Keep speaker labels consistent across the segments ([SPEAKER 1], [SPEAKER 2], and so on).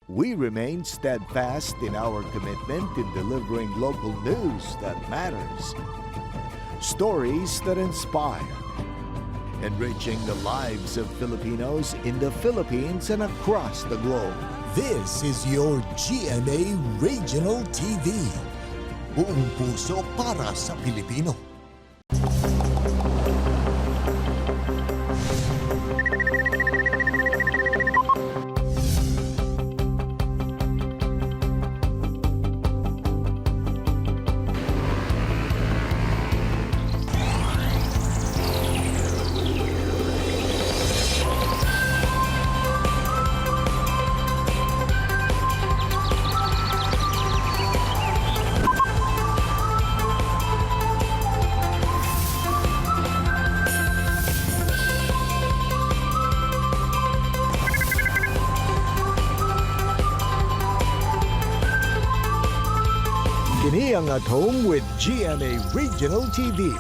[SPEAKER 1] We remain steadfast in our commitment in delivering local news that matters, stories that inspire, enriching the lives of Filipinos in the Philippines and across the globe.
[SPEAKER 2] This is your GMA Regional TV. Buong puso para sa Pilipino.
[SPEAKER 1] Kini ang At Home with GMA Regional TV.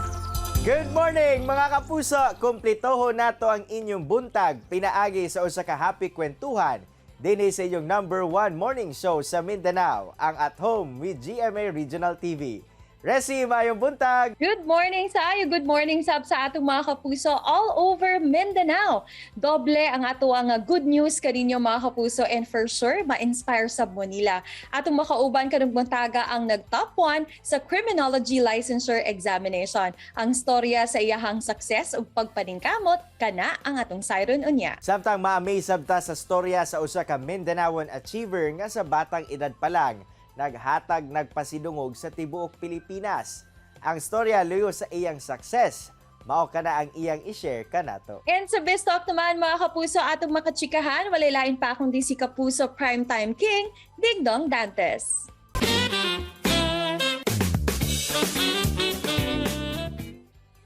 [SPEAKER 3] Good morning, mga kapuso! Kumplitoho nato ang inyong buntag pinaagi sa usa ka happy kwentuhan dinhi sa inyong number one morning show sa Mindanao, ang At Home with GMA Regional TV. Resi, maayong buntag!
[SPEAKER 4] Good morning sa ayo. Good morning sab sa atong mga kapuso all over Mindanao. Doble ang ato ang good news kaninyo, mga kapuso, and for sure ma-inspire sab mo nila. Atong makauban karong buntaga ang nag-top 1 sa Criminology Licensure Examination. Ang storya sa iyahang success ug pagpaningkamot kana ang atong sayron unya.
[SPEAKER 3] Samtang ma-amaze sab ta sa storya sa usa ka Mindanaoan achiever nga sa batang edad pa lang naghatag nagpasidungog sa tibuok Pilipinas. Ang storya luyo sa iyang success, mao kana ang iyang i-share kanato.
[SPEAKER 4] And sa Best Talk naman, mga kapuso, atong makachikahan, walay lain pa kundi si Kapuso Primetime King, Dingdong Dantes.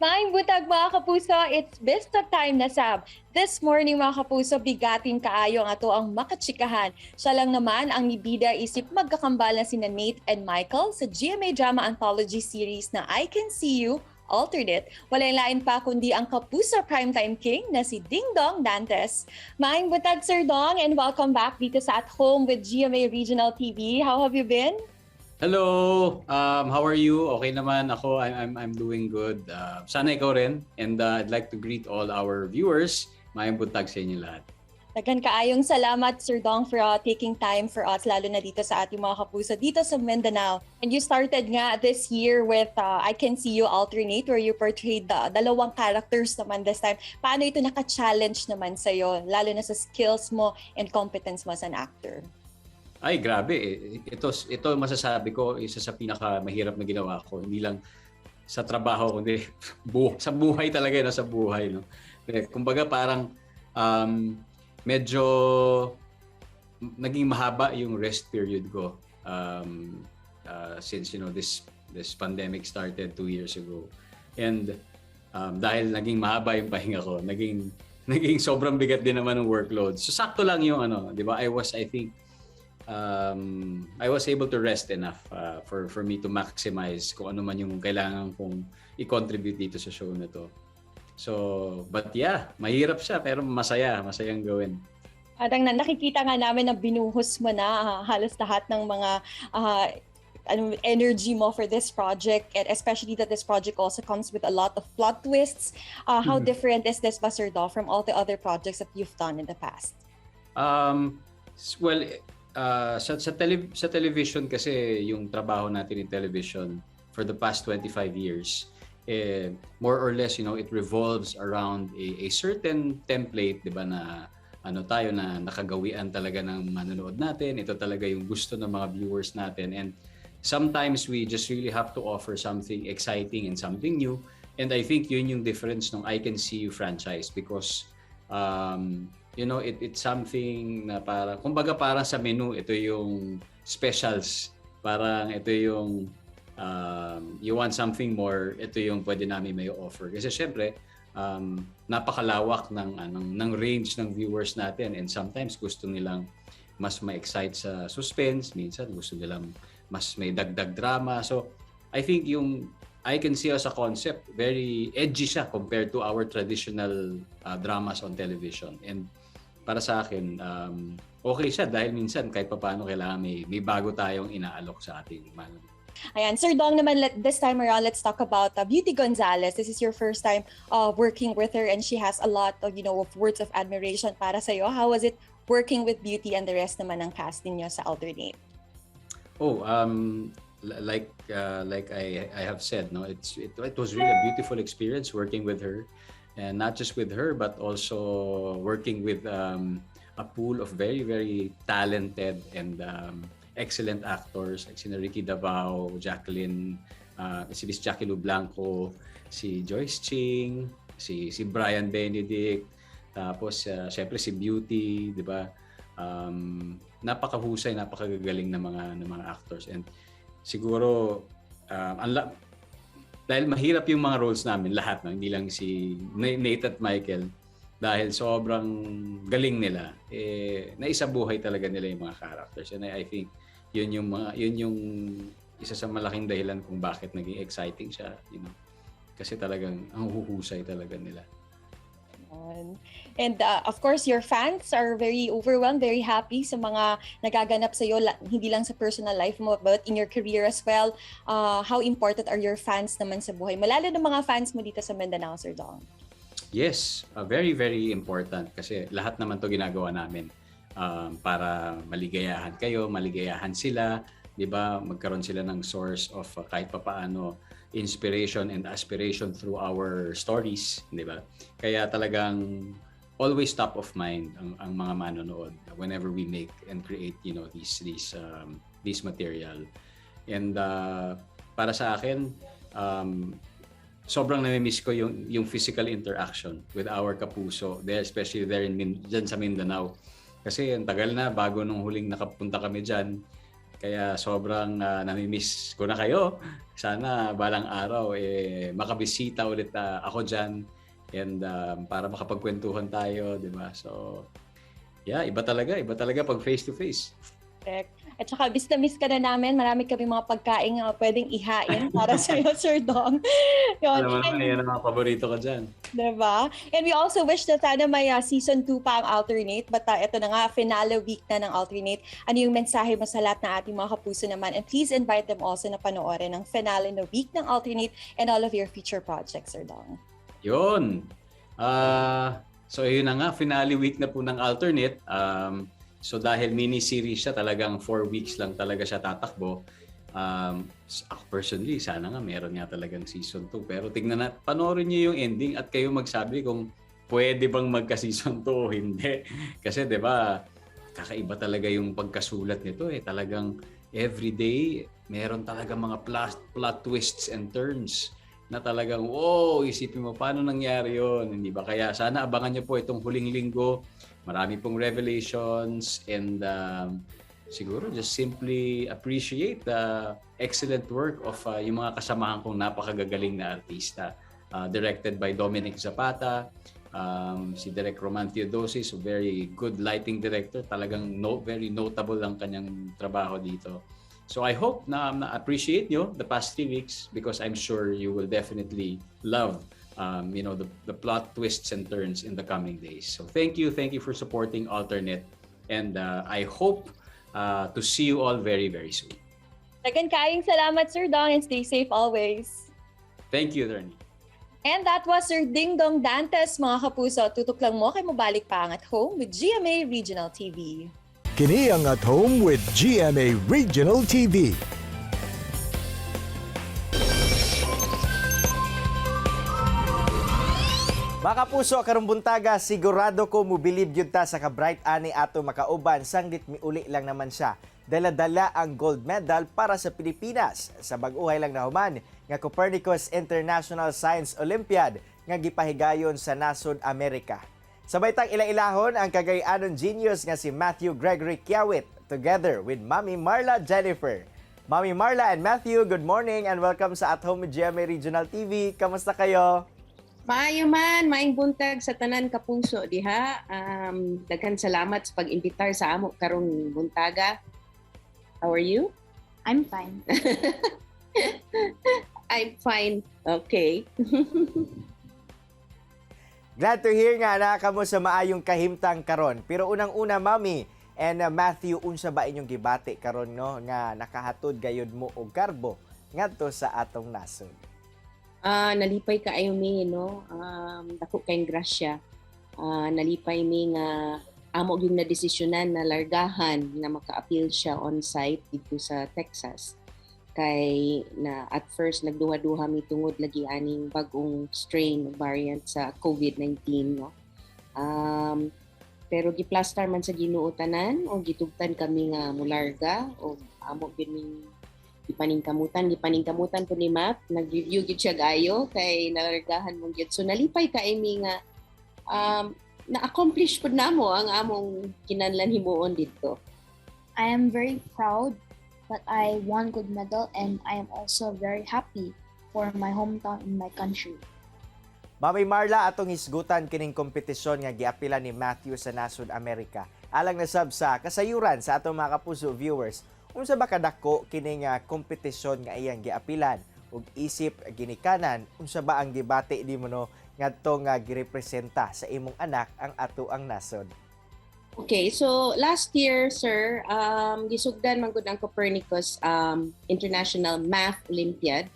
[SPEAKER 4] Maayong buntag, mga kapuso, it's Best Talk time na sab. This morning, mga kapuso, bigatin kaayo ang ato ang makachikahan. Siya lang naman ang nibida isip magkakambal na sina Nate and Michael sa GMA Drama Anthology series na I Can See You Alternate. Walay lain pa kundi ang Kapuso Primetime King na si Dingdong Dantes. Maayong buntag, Sir Dong, and welcome back dito sa At Home with GMA Regional TV. How have you been?
[SPEAKER 5] Hello! How are you? Okay naman ako. I'm doing good. Sana ikaw rin. And I'd like to greet all our viewers. Maayong buntag sa inyo lahat.
[SPEAKER 4] Daghan kaayong salamat, Sir Dong, for taking time for us, lalo na dito sa ating mga kapuso dito sa Mindanao. And you started nga this year with I Can See You Alternate, where you portrayed the dalawang characters naman this time. Paano ito naka-challenge naman sa'yo, lalo na sa skills mo and competence mo as an actor?
[SPEAKER 5] Ay, grabe eh. Ito masasabi ko, isa sa pinaka mahirap na ginawa ko. Hindi lang sa trabaho, kundi sa buhay talaga, no? Sa buhay. No? Eh, kumbaga parang medyo naging mahaba yung rest period ko since this pandemic started 2 years ago. And dahil naging mahaba yung pahinga ko, naging naging sobrang bigat din naman ng workload. So sakto lang yung ano, 'di ba? I think I was able to rest enough for me to maximize kung ano man yung kailangan kong i-contribute dito sa show na to. So, but yeah, mahirap siya pero masaya, masayang gawin.
[SPEAKER 4] Parang na, nakikita nga namin na binuhos mo na halos lahat ng mga ano, energy mo for this project, and especially that this project also comes with a lot of plot twists. How different is this ba, Sir Dong, from all the other projects that you've done in the past?
[SPEAKER 5] Well, sa television kasi, yung trabaho natin in television for the past 25 years, eh, more or less, it revolves around a certain template, 'di ba, na ano tayo na nakagawian talaga ng manonood natin. Ito talaga yung gusto ng mga viewers natin. And sometimes we just really have to offer something exciting and something new. And I think yun yung difference ng I Can See You franchise because it's something na parang, kumbaga parang sa menu, ito yung specials. Parang ito yung you want something more, ito yung pwede namin may offer. Kasi syempre, napakalawak ng range ng viewers natin and sometimes gusto nilang mas ma-excite sa suspense, minsan gusto nilang mas may dagdag drama. So, I think yung I Can See as a concept, very edgy siya compared to our traditional dramas on television. And para sa akin, Okay siya dahil minsan kahit papaano kailangan may bago tayong inaalok sa ating manonood.
[SPEAKER 4] Ayan, Sir Dong naman, this time around, let's talk about Beauty Gonzalez. This is your first time working with her and she has a lot of words of admiration para sa'yo. How was it working with Beauty and the rest naman ng cast ninyo sa Alternate?
[SPEAKER 5] Oh, like I have said, no, it was really a beautiful experience working with her, and not just with her, but also working with a pool of very, very talented and excellent actors like sina Ricky Davao, Jacqueline, si Miss Jackie Lou Blanco, si Joyce Ching, si Brian Benedict, tapos syempre si Beauty, 'di ba? Napakahusay, napakagagaling ng mga actors, and siguro dahil mahirap yung mga roles namin lahat, no? Hindi lang si Nate at Michael, dahil sobrang galing nila, eh, naisabuhay talaga nila yung mga characters, and I think yun yung isa sa malaking dahilan kung bakit naging exciting siya kasi talagang ang huhusay talaga nila.
[SPEAKER 4] Yun. And of course, your fans are very overwhelmed, very happy sa mga nagaganap sa'yo, hindi lang sa personal life mo, but in your career as well. How important are your fans naman sa buhay mo? Lalo ng mga fans mo dito sa Mindanao, Sir Dong.
[SPEAKER 5] Yes, very, very important kasi lahat naman to ginagawa namin para maligayahan kayo, maligayahan sila, 'di ba? Magkaroon sila ng source of kahit papaano inspiration and aspiration through our stories, 'di ba? Kaya talagang always top of mind ang mga manonood whenever we make and create, these material. And para sa akin, sobrang nami-miss ko yung physical interaction with our kapuso there, especially there in dyan sa Mindanao. Kasi ang tagal na bago nung huling nakapunta kami diyan. Kaya sobrang nami-miss ko na kayo. Sana balang araw eh makabisita ulit ako diyan and para makapagkwentuhan tayo, 'di ba? So yeah, iba talaga pag face to face.
[SPEAKER 4] Correct. At saka, miss na miss ka na namin. Marami kami mga pagkain nga pwedeng ihain para sa iyo, Sir Dong.
[SPEAKER 5] Yun. Alam mo naman, yan ang mga paborito ko dyan.
[SPEAKER 4] Diba? And we also wish na sana may season 2 pa ang Alternate. But ito na nga, finale week na ng Alternate. Ano yung mensahe mo sa lahat ng ating mga kapuso naman? And please invite them also na panoorin ang finale na week ng Alternate and all of your future projects, Sir Dong.
[SPEAKER 5] Yun. So yun na nga, finale week na po ng Alternate. So dahil mini-series siya, talagang 4 weeks lang talaga siya tatakbo. Ako personally, sana nga meron nga talagang season 2. Pero tingnan na, panoorin niyo yung ending at kayo magsabi kung pwede bang magka-season 2 o hindi. Kasi 'di ba, kakaiba talaga yung pagkasulat nito eh. Talagang everyday meron talaga mga plot twists and turns na talagang, wow, isipin mo, paano nangyari yon, hindi ba? Kaya sana abangan niyo po itong huling linggo. Marami pong revelations and siguro just simply appreciate the excellent work of yung mga kasamahan kong napakagagaling na artista. Directed by Dominic Zapata, si Direk Roman Theodosis, a very good lighting director. Talagang no, very notable ang kanyang trabaho dito. So I hope na appreciate nyo the past 3 weeks because I'm sure you will definitely love the plot twists and turns in the coming days. So thank you for supporting Alternate, and I hope to see you all very, very soon.
[SPEAKER 4] Daghan kaayong salamat, Sir Dong, and stay safe always.
[SPEAKER 5] Thank you, Attorney.
[SPEAKER 4] And that was Sir Dingdong Dantes, mga kapuso. Tutok lang mo kay mobalik pa ang At Home with GMA Regional TV.
[SPEAKER 1] Kini ang At Home with GMA Regional TV.
[SPEAKER 3] Mga kapuso, karong buntaga, sigurado ko mubilib gyud ta sa ka-bright ani ato makauban, sanggit miuli lang naman siya. Dala-dala ang gold medal para sa Pilipinas sa bag-ohay lang nahuman nga Copernicus International Science Olympiad nga gipahigayon sa nasod Amerika. Sabay tang ila-ilahon ang Cagay-anon genius nga si Matthew Gregory Kiawit together with Mami Marla Jennifer. Mami Marla and Matthew, good morning and welcome sa At Home with GMA Regional TV. Kamusta kayo?
[SPEAKER 6] Maayo man, maayong buntag sa tanan kapuso diha. Daghan salamat sa pag-imbitar sa amo karong buntaga. How are you?
[SPEAKER 7] I'm fine.
[SPEAKER 6] I'm fine. Okay.
[SPEAKER 3] Glad to hear nga naa kamo sa maayong kahimtang karon. Pero unang-una, Mami, And Matthew, unsa ba inyong gibati karon, no, nga nakahatod gayud mo og garbo ngadto sa atong nasod?
[SPEAKER 6] Ah, nalipay kaayo mi, no. Dako kayong grasya. Nalipay mi nga amo gyud na desisyonan na largahan nga maka-appeal siya on site dito sa Texas. Kay na at first nagduha-duha mi tungod lagi aning bagong strain, variant sa COVID-19, no. Pero giplastar man sa Ginoo tanan o gitugtan kami nga mularga o amo gyud ning gipaningkamutan po ni Matt. Nag-review gid siya gayo kay nalargahan mong gyud. So nalipay kay mi nga na-accomplish pud namo ang among kinanlan himuon didto.
[SPEAKER 7] I am very proud that I won gold medal and I am also very happy for my hometown and my country.
[SPEAKER 3] Mami Marla, atong hisgutan kining kompetisyon nga giapila ni Matthew sa nasod Amerika. Alang na sab sa kasayuran sa atong mga kapuso viewers, unsa ba kadako kining kompetisyon nga iyang giapilan ug isip ginikanan, unsa ba ang gibati nimo, no, ngadto nga girepresenta sa imong anak ang ato ang nasod?
[SPEAKER 6] Okay, so last year, sir, gisugdan man gud ang Copernicus International Math Olympiad.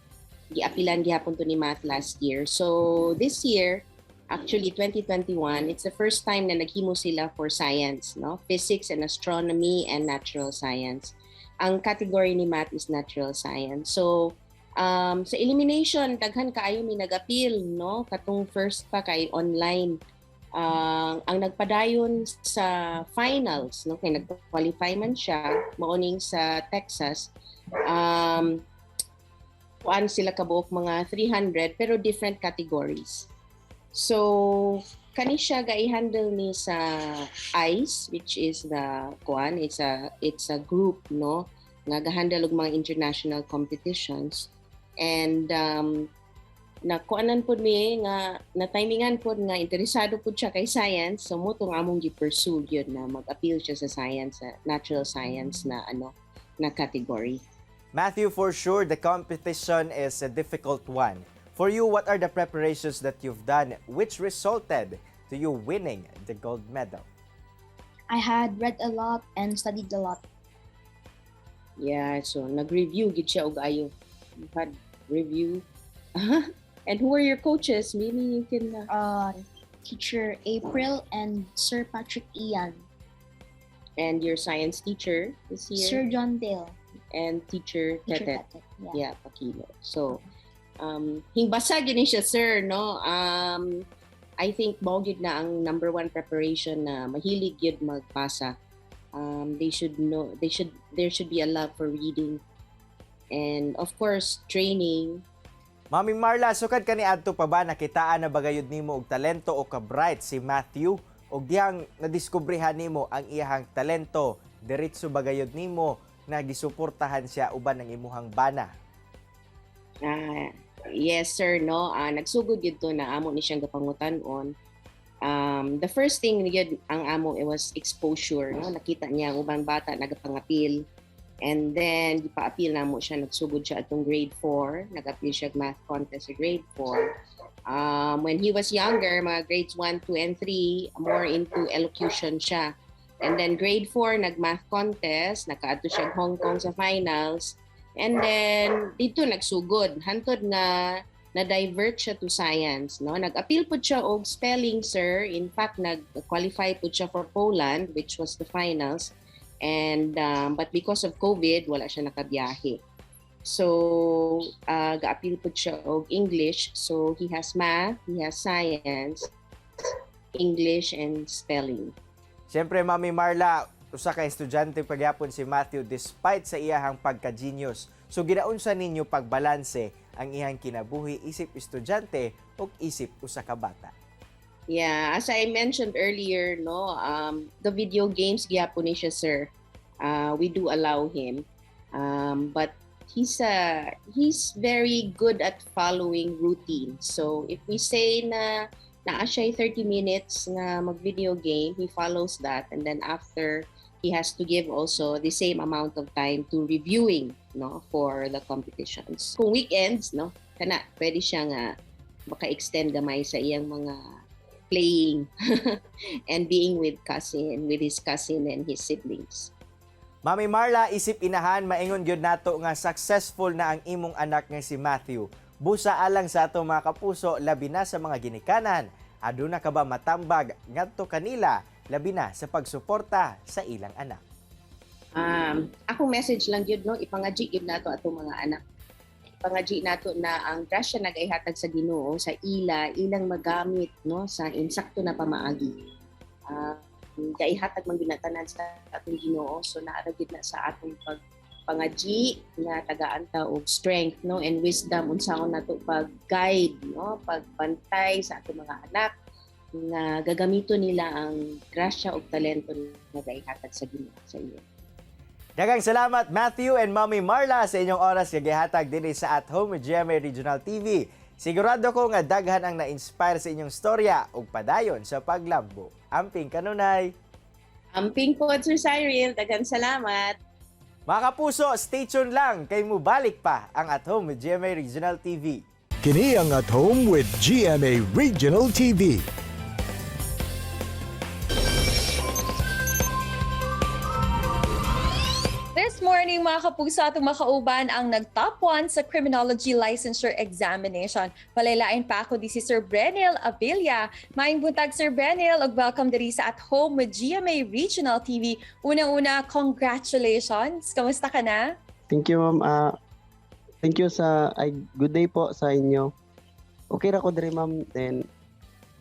[SPEAKER 6] Giapilan gihapon to ni Math last year. So this year, actually 2021, it's the first time na naghimo sila for science, no? Physics and astronomy and natural science. Ang category ni Math is natural science. So sa elimination, daghan kaayo mi nag-appeal, no? Katong first pa kay online, ang nagpadayon sa finals, no, kay nag-qualify man siya maoning sa Texas, kuan sila kabuok mga 300 pero different categories. So kani siya ga-handle ni sa ICE, which is the kuan, it's a group, no, nga ga-handle og mga international competitions, and na kuanan pud mi nga na timingan pud nga interesado pud siya kay science, so mao tong among gi-pursue gyud na mag-appeal siya sa science, sa natural science na ano na category.
[SPEAKER 3] Matthew, for sure, the competition is a difficult one. For you, what are the preparations that you've done which resulted to you winning the gold medal?
[SPEAKER 7] I had read a lot and studied a lot.
[SPEAKER 6] Yeah, so nag-review gid siya og ayo. You had review. And who are your coaches? Maybe you can
[SPEAKER 7] Teacher April and Sir Patrick Ian.
[SPEAKER 6] And your science teacher this year?
[SPEAKER 7] Sir John Dale.
[SPEAKER 6] And Teacher
[SPEAKER 7] Teacher
[SPEAKER 6] Tetet.
[SPEAKER 7] Tetet. Yeah.
[SPEAKER 6] Yeah, Pakilo. So, hingbasa gyud ni siya, sir, no? I think mao gyud na ang number one preparation na mahilig gyud magbasa. They should know, they should, there should be a love for reading. And of course, training.
[SPEAKER 3] Mami Marla, sukad kani adto pa ba, nakitaan na ba gayud nimo og talento o ka-bright si Matthew? Og dihang nadiskubrehan nimo ang iyahang talento, diretso ba gayud nimo na gisuportahan siya uban ng imuhang bana?
[SPEAKER 6] Ah, yes sir, no. Nagsugod gyud to na amo ni siyang gapangutan-on. The first thing gyud ang amo, it was exposure, no. Nakita niya ang ubang bata nagapangapil. And then gipa-appeal namo siya, nagsugod siya atong grade 4, nag-appeal siya og math contest sa grade 4. When he was younger, mga grades 1, 2 and 3, more into elocution siya. And then grade 4, nag-math contest, nakaadto siya og Hong Kong sa finals. And then dito nagsugod hantod nga na-divert siya to science, no. Nag-appeal pud siya og spelling, sir. In fact, nag-qualify pud siya for Poland, which was the finals. And but because of COVID, wala siya nakabiyahe. So, ga-appeal pud siya og English. So, he has math, he has science, English and spelling.
[SPEAKER 3] Siyempre, Mami Marla, usa ka estudyante pagyapon si Matthew despite sa iyahang pagka-genius. So ginaunsa ninyo pagbalanse ang iyang kinabuhi isip estudyante ug isip usa ka bata?
[SPEAKER 6] Yeah, as I mentioned earlier, no, the video games gyapon ni siya, sir. We do allow him. But he's very good at following routine. So if we say na naa siya 30 minutes nga mag-video game, he follows that, and then after, he has to give also the same amount of time to reviewing, no, for the competitions. Kung weekends, no, kana pwede siya nga maka-extend gamay sa iyang mga playing and being with his cousin and his siblings.
[SPEAKER 3] Mami Marla, isip inahan, maingon gyud nato nga successful na ang imong anak nga si Matthew. Busa alang sa ato mga kapuso, labi na sa mga ginikanan. Aduna ka ba matambag ngadto kanila, labi na sa pagsuporta sa ilang anak?
[SPEAKER 6] Akong message lang gyud, no, ipangadyi gyud nato atong mga anak. Ipangadyi nato na ang grasya na gaihatag sa Ginoo sa ila, ilang magamit, no, sa insakto na pamaagi. Gaihatag man gyud na tanan sa atong Ginoo, so naa ra gyud na sa atong pag pangadyi nga tagaan ta og strength, no, and wisdom unsaon nato pag-guide, no, pagbantay sa atong mga anak nga gagamiton nila ang grasya ug talento nga gaihatag sa Ginoo sa iyo.
[SPEAKER 3] Daghang salamat, Matthew and Mommy Marla, sa inyong oras nga gihatag dinhi sa At Home with GMA Regional TV. Sigurado ko nga daghan ang na-inspire sa inyong storya ug padayon sa paglambo. Amping kanunay.
[SPEAKER 6] Amping po, Sir Cyril. Daghan salamat.
[SPEAKER 3] Mga kapuso, stay tuned lang kay mubalik pa ang At Home with GMA Regional TV.
[SPEAKER 1] Kini ang At Home with GMA Regional TV.
[SPEAKER 4] This morning, mga kapuso, atong makauban ang nag-top 1 sa Criminology Licensure Examination. Walay lain pa kundi si Sir Brenil Avilla. Maayong buntag, Sir Brenil, ug welcome diri sa At Home with GMA Regional TV. Unang-una, congratulations! Kamusta ka na?
[SPEAKER 8] Thank you, ma'am. Thank you sa ay, good day po sa inyo. Okay ra ko diri, ma'am. Then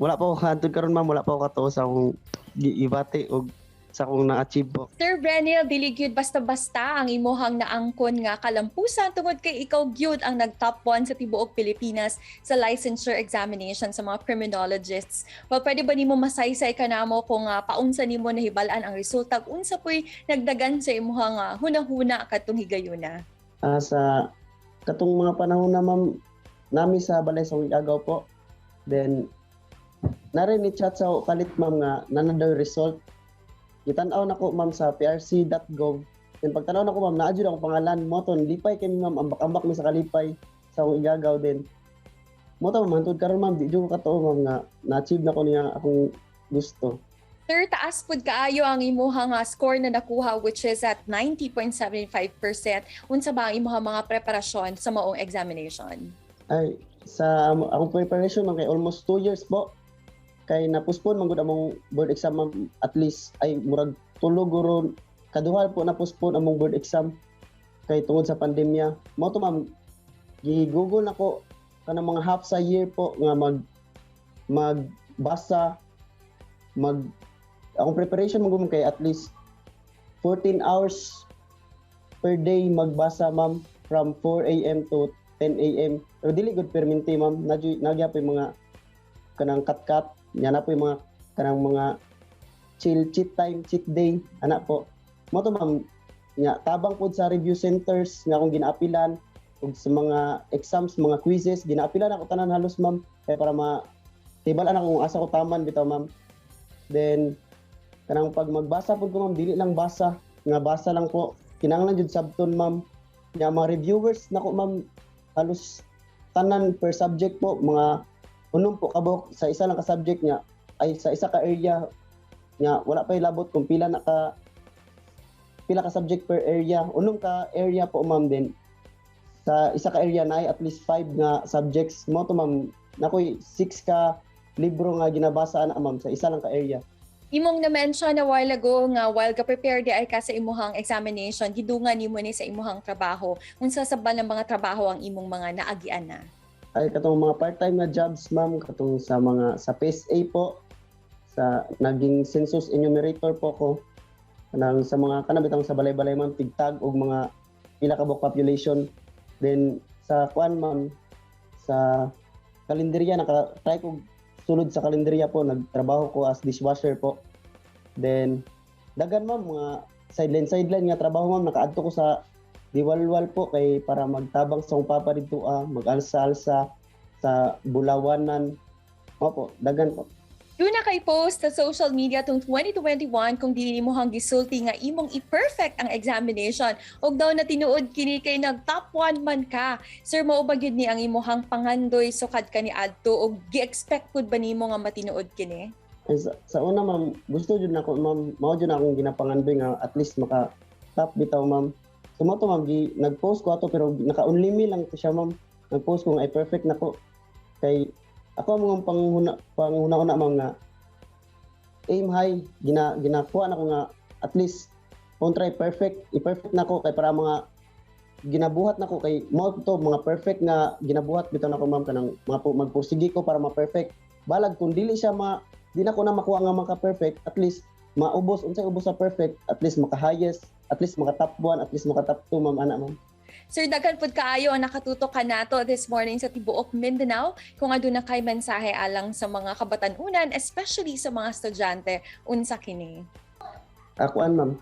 [SPEAKER 8] wala pa ko hantod karon, ma'am, wala pa ko katuo sa akong gibati og sa akong na-achieve po.
[SPEAKER 4] Sir Brenil, dili gyud basta-basta ang imuhang naangkon nga kalampusan tungod kay ikaw gyud ang nag-top 1 sa tibuok Pilipinas sa licensure examination sa mga criminologists. Well, pwede ba nimo masaysay kanamo kung paunsa nimo nahibal-an ang resulta ug unsa puy nagdagan sa imuhang hunahuna kadtong higayuna?
[SPEAKER 8] Sa katong mga panahon na, ma'am, nami sa balay sa agaw po. Then nari ni chat sa kalit, ma'am, nga nana daw yung result. Gitan-aw nako, ma'am, sa prc.gov. Then pagtan-aw nako, ma'am, naa jud akong pangalan mo to, lipay kami, ma'am, ambak-ambak mi sa kalipay sa akong igagaw din. Mo to, ma'am, hantod karon, ma'am, di jud ko katuo, ma'am, nga na-achieve na ko niya akong gusto.
[SPEAKER 4] Sir, taas pud kaayo ang imuhang score na nakuha, which is at 90.75%. Unsa ba ang imuhang mga preparasyon sa maong examination?
[SPEAKER 8] Ay, sa akong preparation, ma'am, kay almost 2 years po. Kay na-postpone man gud among board exam, ma'am, at least ay murag tulo guro kaduha po na postpone among board exam kay tungod sa pandemya. Mo to, ma'am, gi-google nako kanang mga half sa year po nga magbasa, mag akong preparation man gud kay at least 14 hours per day magbasa, ma'am, from 4 a.m. to 10 a.m. Pero dili gud perminti, ma'am. Nagya po yung mga kanang kat-kat, nya na po yung mga kanang mga chill, cheat time, cheat day, ana po. Mo to, ma'am, nya tabang pod sa review centers nga akong ginaapilan ug sa mga exams, mga quizzes, ginaapilan ako tanan halos, ma'am, kay para ma tibal-an ako kung asa ko taman bitaw, ma'am. Then kanang pag magbasa pod ko, ma'am, dili lang basa, nga basa lang po. Kinahanglan jud sabton, ma'am. Nya mga reviewers nako, ma'am, halos tanan per subject po, mga unom po kabok sa isa lang ka subject niya ay sa isa ka area niya. Wala pa labot kung pila ka subject per area. Unom ka area po, ma'am, din sa isa ka area na ay at least five nga subjects. Mo to, ma'am, nakoy six ka libro nga ginabasa ana, ma'am, sa isa lang ka area.
[SPEAKER 4] Imong na-mention a while ago nga while ga-prepare di ay ka sa imuhang examination, gidungan nimo ni sa imuhang trabaho. Unsa sa ba ng mga trabaho ang imong mga naagian na?
[SPEAKER 8] Ay, katong mga part-time na jobs, ma'am, katong sa mga sa PSA po, sa naging census enumerator po ko, kanang sa mga kanang sa balay-balay, ma'am, tigtag og mga pila ka buok population. Then sa kuan, ma'am, sa kalendarya, naka try ko sulod sa kalendarya po, nagtrabaho ko as dishwasher po. Then dagan, ma'am, mga sideline sideline nga trabaho, ma'am. Nakaadto ko sa Diwalwal po kay para magtabang sa akong papa dito, mag-alsa-alsa sa Bulawanan. Opo, dagan po.
[SPEAKER 4] Duna kay post sa social media tong 2021 kung dili nimo hang gisulti nga imong i-perfect ang examination ug daw na tinuod kini kay nag top 1 man ka. Sir, mao ba gyud ni ang imuhang pangandoy sukad ka ni adto ug gi-expect pud ba nimo nga matinuod kini?
[SPEAKER 8] Ay, sa una, ma'am, gusto jud nako, ma'am, mao jud na akong ginapangandoy nga at least maka top bitaw, ma'am. So mao to, ma'am, nag-post ko ato pero naka-only me lang to siya, ma'am. Nag-post ko nga ay perfect nako kay ako ang mga panghuna-una, ma'am, nga aim high, ginakuha nako nga at least kontra perfect, i-perfect nako kay para mga ginabuhat nako kay mao to mga perfect nga ginabuhat bitaw nako, ma'am, kanang mga magpursige ko para ma-perfect. Balag kung dili siya ma di na ko na makuha nga maka-perfect, at least maubos unsay ubos sa perfect, at least maka highest, at least maka top 1, at least maka top 2, ma'am, ana, ma'am.
[SPEAKER 4] Sir, daghan pud kaayo ang nakatutok kanato this morning sa tibuok Mindanao. Kung aduna kay mensahe alang sa mga kabatan-unan, especially sa mga estudyante, unsa kini?
[SPEAKER 8] Akuan, ma'am,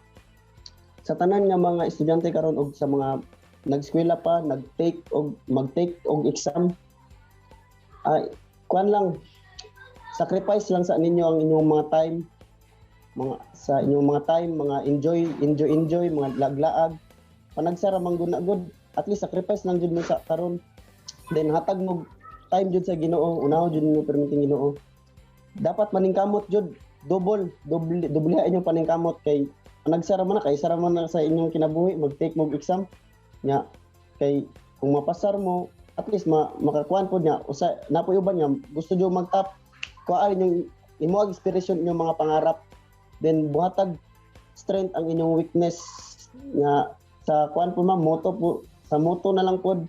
[SPEAKER 8] sa tanan nga mga estudyante karon og sa mga nagskwela pa, nag-take og mag-take og exam, ay kuan lang, sacrifice lang sa ninyo ang inyong mga time, mga sa inyong mga time, mga enjoy enjoy enjoy, mga laglaag, panagsara man gud na gud. At least sacrifice lang jud mo sa karon, then hatag mo time jud sa Ginoo, unahon jud mo permiting Ginoo. Dapat maningkamot jud, double doble dobleha inyong paningkamot kay panagsara man na, kay sara man na sa inyong kinabuhi mag-take mo exam nya, kay kung mapasar mo, at least makakuan pod niya usa napoy uban nga gusto jud mag-top. Kuan inyong imo ang inspiration, inyong mga pangarap, then buhatag strength ang inyong weakness nga sa kuan po, ma'am, motto po, sa motto na lang pod,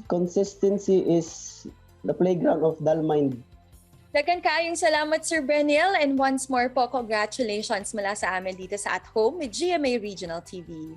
[SPEAKER 8] consistency is the playground of dull mind.
[SPEAKER 4] Daghan kaayong salamat, Sir Benil, and once more po, congratulations mula sa amin dito sa At Home with GMA Regional TV.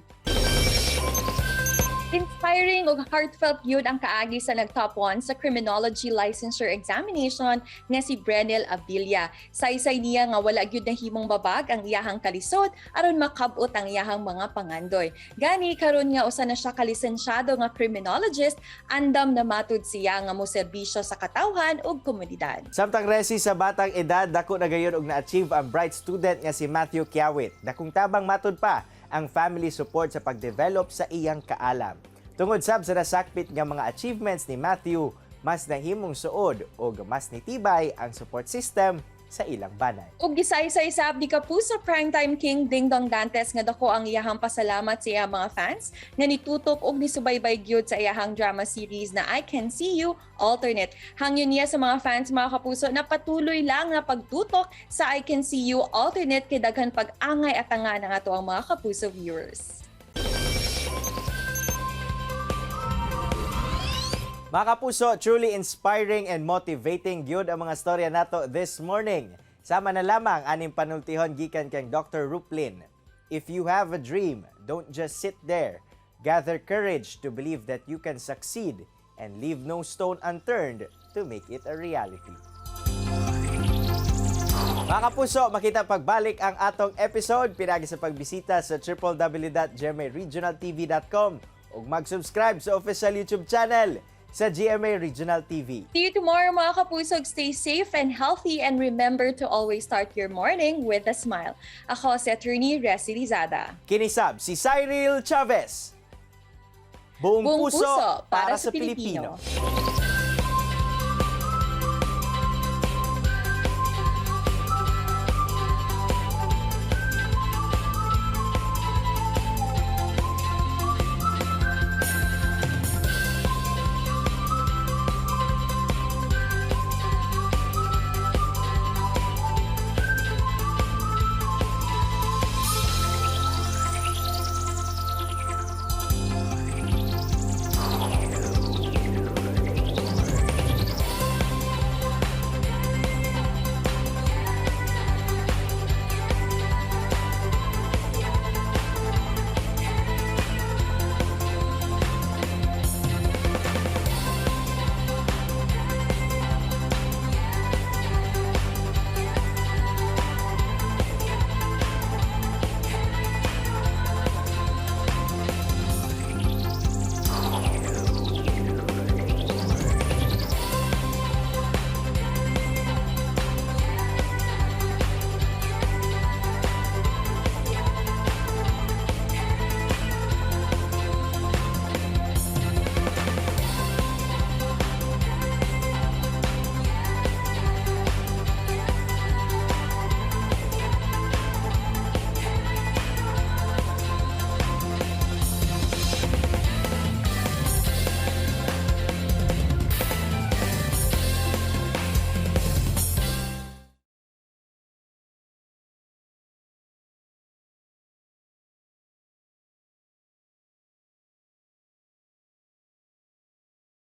[SPEAKER 4] Inspiring ug heartfelt yun ang kaagi sa nag-top 1 sa Criminology Licensure Examination nga si Brenel Avilla. Saysay niya nga wala gyud nahimong babag ang iyahang kalisod aron makabot ang iyahang mga pangandoy. Gani karon nga usa na siya ka lisensyado nga criminologist, andam na matud siya nga moserbisyo sa katawhan ug komunidad.
[SPEAKER 3] Samtang resi sa batang edad, dako na gayon og na-achieve ang bright student nga si Matthew Kiawit. Dakong tabang matud pa ang family support sa pagdevelop sa iyang kaalam. Tungod sab sa nasakpit nga mga achievements ni Matthew, mas nahimong suod og mas nitibay ang support system sa ilang banay.
[SPEAKER 4] Ug gisaysay sab ni Kapuso Primetime King Dingdong Dantes nga dako ang iyahang pasalamat sa iyang mga fans nga nitutok og nisubaybay gyud sa iyahang drama series na I Can See You Alternate. Hangyo niya sa mga fans, mga kapuso, na patuloy lang nga pagtutok sa I Can See You Alternate kay daghan pag-angay at tanga ng ato ang mga kapuso viewers.
[SPEAKER 3] Mga kapuso, truly inspiring and motivating gyud ang mga storya nato this morning. Sama na lamang aning panultihon gikan kang Dr. Ruplin. "If you have a dream, don't just sit there. Gather courage to believe that you can succeed and leave no stone unturned to make it a reality." Mga kapuso, makita pagbalik ang atong episode pinaagi sa pagbisita sa www.gmaregionaltv.com ug mag-subscribe sa official YouTube channel sa GMA Regional TV.
[SPEAKER 4] See you tomorrow, mga kapuso. Stay safe and healthy and remember to always start your morning with a smile. Ako si Attorney Resi Lizada.
[SPEAKER 3] Kini sab si Cyril Chavez. Buong
[SPEAKER 4] Buong
[SPEAKER 3] puso,
[SPEAKER 4] puso
[SPEAKER 3] para sa Pilipino.
[SPEAKER 4] Pilipino.